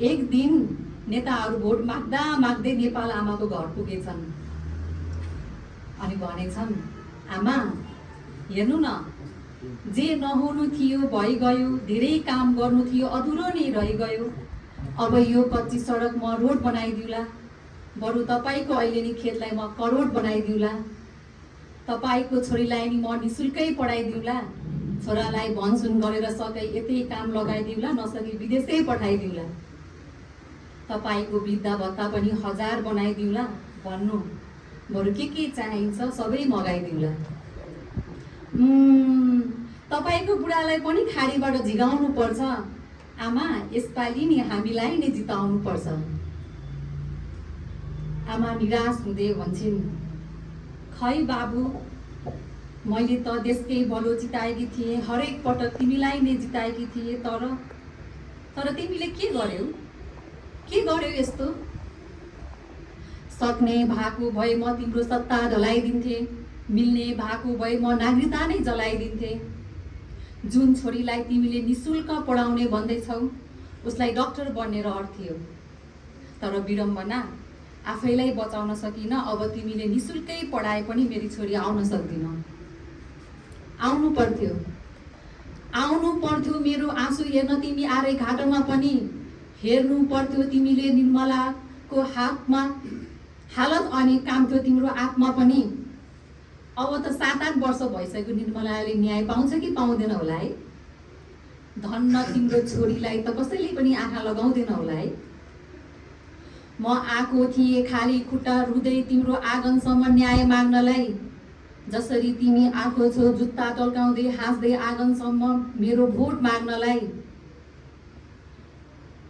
एक दिन नेताहरू भोट माग्दा माग्दै नेपाल आमाको घर पुगेछन् अनि भनेछन्, आमा हेर्नु न, जे नहुनु थियो भइगयो, धेरै काम गर्नु थियो अधुरो नै रहिगयो। अब यो कच्ची सडक म रोड बनाइदिउला, बरु तपाईँको अहिले नि खेतलाई म करोड बनाइदिउला। तपाईँको छोरीलाई नि म निशुल्कै पढाइदिउला, छोरालाई भनसुन गरेर सके यतै काम लगाइदिउला, नसके विदेशै पठाइदिउला। तपाईँको वृद्धा भत्ता पनि 1000 बनाइदिउला, भन्नु, बरु के चाहिन्छ सबै मगाइदिउला। तपाईँको बुढालाई पनि खाडीबाट झिगाउनु पर्छ, आमा यसपालि नि हामीलाई नै जिताउनु पर्छ। आमा निराश हुँदै भन्छन्, खै बाबु, मैले त देशकै भलो जिताएकी थिएँ, हरेक पटक तिमीलाई नै जिताएकी थिएँ, तर तिमीले के गर्यौ यस्तो? सक्ने भएको भए म तिम्रो सत्ता ढलाइदिन्थे, मिल्ने भएको भए म नागरिकता नै जलाइदिन्थे। जुन छोरीलाई तिमीले निशुल्क पढाउने भन्दैछौ उसलाई डाक्टर बन्ने रहर थियो, तर विडम्बना आफैलाई बचाउन सकिन अब तिमीले निशुल्कै पढाए पनि मेरी छोरी आउन सक्दिन। आउनु पर्थ्यो मेरो आँसु हेर्न तिमी आरे घाटमा पनि, हेर्नु पर्थ्यो तिमीले निर्मलाको हालत अनि काम थियो तिम्रो आत्मा पनि। अब त 7-8 वर्ष भइसक्यो, निर्मलाले न्याय पाउँछ कि पाउँदैन होला है? धन्न तिम्रो छोरीलाई त कसैले पनि आँखा लगाउँदैन होला है? म आएको थिएँ खाली खुट्टा रुँदै तिम्रो आँगनसम्म न्याय माग्नलाई, जसरी तिमी आएको छौ जुत्ता टल्काउँदै हाँस्दै आँगनसम्म मेरो भोट माग्नलाई।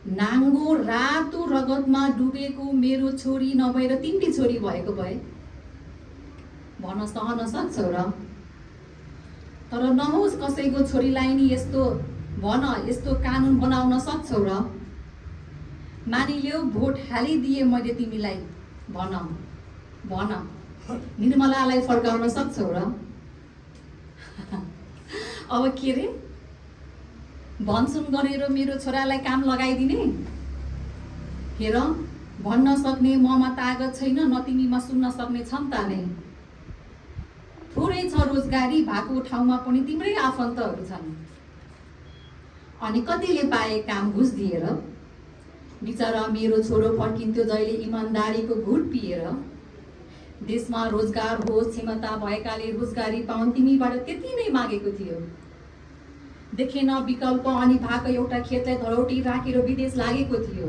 नाङ्गो रातो रगतमा डुबेको मेरो छोरी नभएर तिम्री छोरी भएको भए भन्न सहन सक्छौ र? तर नहोस् कसैको छोरीलाई नि यस्तो भन, यस्तो कानुन बनाउन सक्छौ र? मानिलियो भोट हालिदिए मैले तिमीलाई, भन निर्मलालाई फर्काउन सक्छौ र? अब के रे, भनसुन गरेर मेरो छोरालाई काम लगाइदिने? हेर, भन्न सक्ने ममा तागत छैन, न तिमीमा सुन्न सक्ने क्षमता नै। थोरै छ रोजगारी भएको ठाउँमा पनि तिम्रै आफन्तहरू छन्, अनि कतिले पाए काम घुस दिएर। बिचरा मेरो छोरो फर्किन्थ्यो जहिले इमान्दारीको घुट पिएर। देशमा रोजगार होस्, क्षमता भएकाले रोजगारी पाउन्, तिमीबाट त्यति नै मागेको थियो। देखेन विकल्प अनि भएको एउटा खेतलाई धरौटी राखेर विदेश लागेको थियो।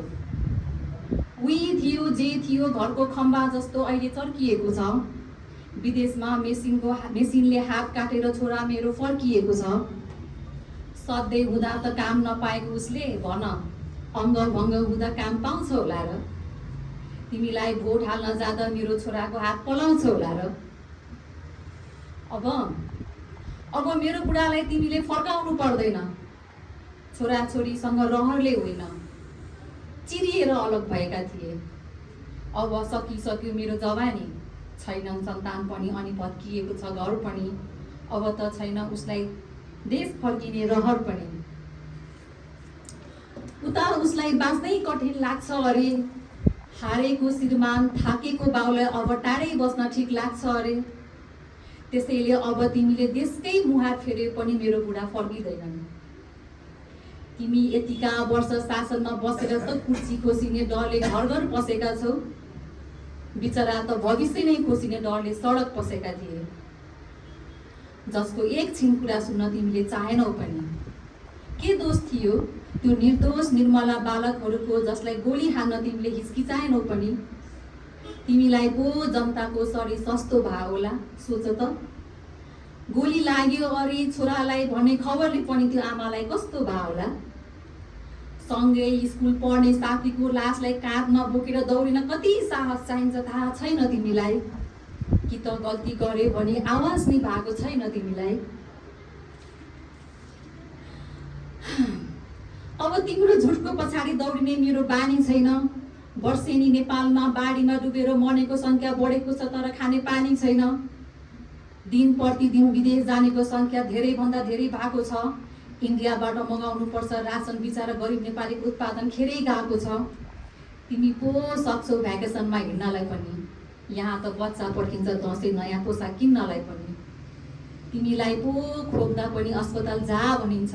उही थियो जे थियो घरको खम्बा जस्तो अहिले चर्किएको छ। विदेशमा मेसिनले हात काटेर छोरा मेरो फर्किएको छ। सधैँ हुँदा त काम नपाएको उसले भन, अङ्ग भङ्ग हुँदा काम पाउँछ होला र? तिमीलाई भोट हाल्न जाँदा मेरो छोराको हात पलाउँछ होला र? अब मेरो बुढालाई तिमीले फर्काउनु पर्दैन। छोराछोरीसँग रहरले होइन, चिरिएर अलग भएका थिए। अब सकिसक्यो मेरो जवानी, छैन सन्तान पनि अनि भत्किएको छ घर पनि। अब त छैन उसलाई देश फर्किने रहर पनि। उता उसलाई बाँच्नै कठिन लाग्छ अरे। हारेको श्रीमान थाकेको बाउलाई अब टाढै बस्न ठिक लाग्छ अरे। त्यसैले अब तिमीले देशकै मुहार फेरे पनि मेरो बुढा फर्किँदैनन्। तिमी यतिका वर्ष शासनमा बसेर त कुर्सी खोसिने डरले घर घर पसेका छौ। बिचरा त भविष्य नै खोसिने डरले सडक पसेका थिए, जसको एकछिन कुरा सुन्न तिमीले चाहेनौ पनि। के दोष थियो त्यो निर्दोष निर्मला बालकहरूको जसलाई गोली हान्न तिमीले हिचकिचाएनौ पनि? तिमीलाई पो जनताको शरीर सस्तो भयो होला, सोच त। गोली लाग्यो अरे छोरालाई भन्ने खबरले पनि त्यो आमालाई कस्तो भयो होला। सँगै स्कुल पढ्ने साथीको लासलाई काँधमा बोकेर दौडिन कति साहस चाहिन्छ थाहा छैन तिमीलाई? कि त गल्ती गरे भने आवाज नै भएको छैन तिमीलाई? अब तिम्रो झुटको पछाडि दौडिने मेरो बानी छैन। वर्षेनी नेपालमा बाढीमा डुबेर मरेको संख्या बढेको छ, तर खाने पानी छैन। दिन प्रतिदिन विदेश जानेको संख्या धेरै भन्दा धेरै भएको छ। इन्डियाबाट मगाउनुपर्छ रासन, बिचरा गरिब नेपालीको उत्पादन खेरै गएको छ। तिमी पो सक्छौ भ्याकेसनमा हिँड्नलाई पनि, यहाँ त बच्चा पर्खिन्छ दसैँ नयाँ पोसाक किन्नलाई पनि। तिमीलाई पो खोक्दा पनि अस्पताल जा भनिन्छ,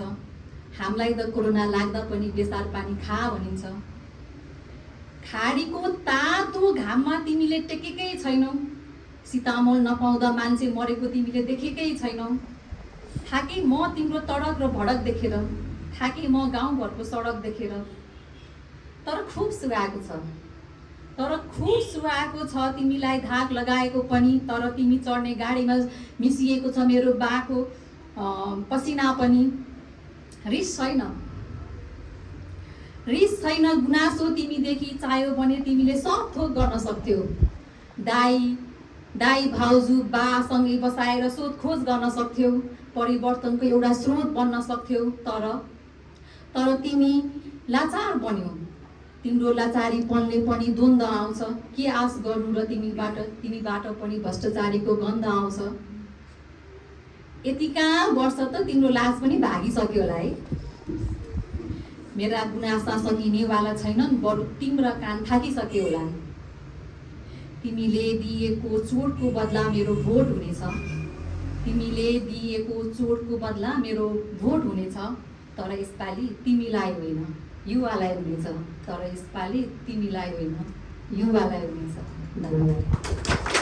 हामीलाई त कोरोना लाग्दा पनि बेसार पानी खा भनिन्छ। खाडीको तातो घाममा तिमीले टेकेकै छैनौ, सीतामोल नपाउँदा मान्छे मरेको तिमीले देखेकै छैनौ। थाके म तिम्रो तडक र भडक देखेर, थाके म गाउँघरको सडक देखेर। तर खुब सुहाएको छ, तर खुब सुहाएको छ तिमीलाई धाक लगाएको पनि। तर तिमी चढ्ने गाडीमा मिसिएको छ मेरो बाको पसिना पनि। रिस छैन, रिस छैन, गुनासो तिमीदेखि चाह्यो भने तिमीले सब थोक गर्न सक्थ्यौ। दाई भाउजू बासँगै बसाएर सोधखोज गर्न सक्थ्यौ, परिवर्तनको एउटा स्रोत बन्न सक्थ्यौ। तर तिमी लाचार बन्यौ। तिम्रो लाचारीपनले पनि द्वन्द्व आउँछ। के आश गर्नु र तिमीबाट पनि भ्रष्टाचारीको गन्ध आउँछ। यतिका वर्ष त तिम्रो लाज पनि भागिसक्यो होला है। मेरा गुनासा सकिनेवाला छैनन्, बरु तिम्रो कान थाकिसक्यो होला। तिमीले दिएको चोटको बदला मेरो भोट हुनेछ, तिमीले दिएको चोटको बदला मेरो भोट हुनेछ। तर यसपालि तिमीलाई होइन युवालाई हुनेछ, तर यसपालि तिमीलाई होइन युवालाई हुनेछ। धन्यवाद।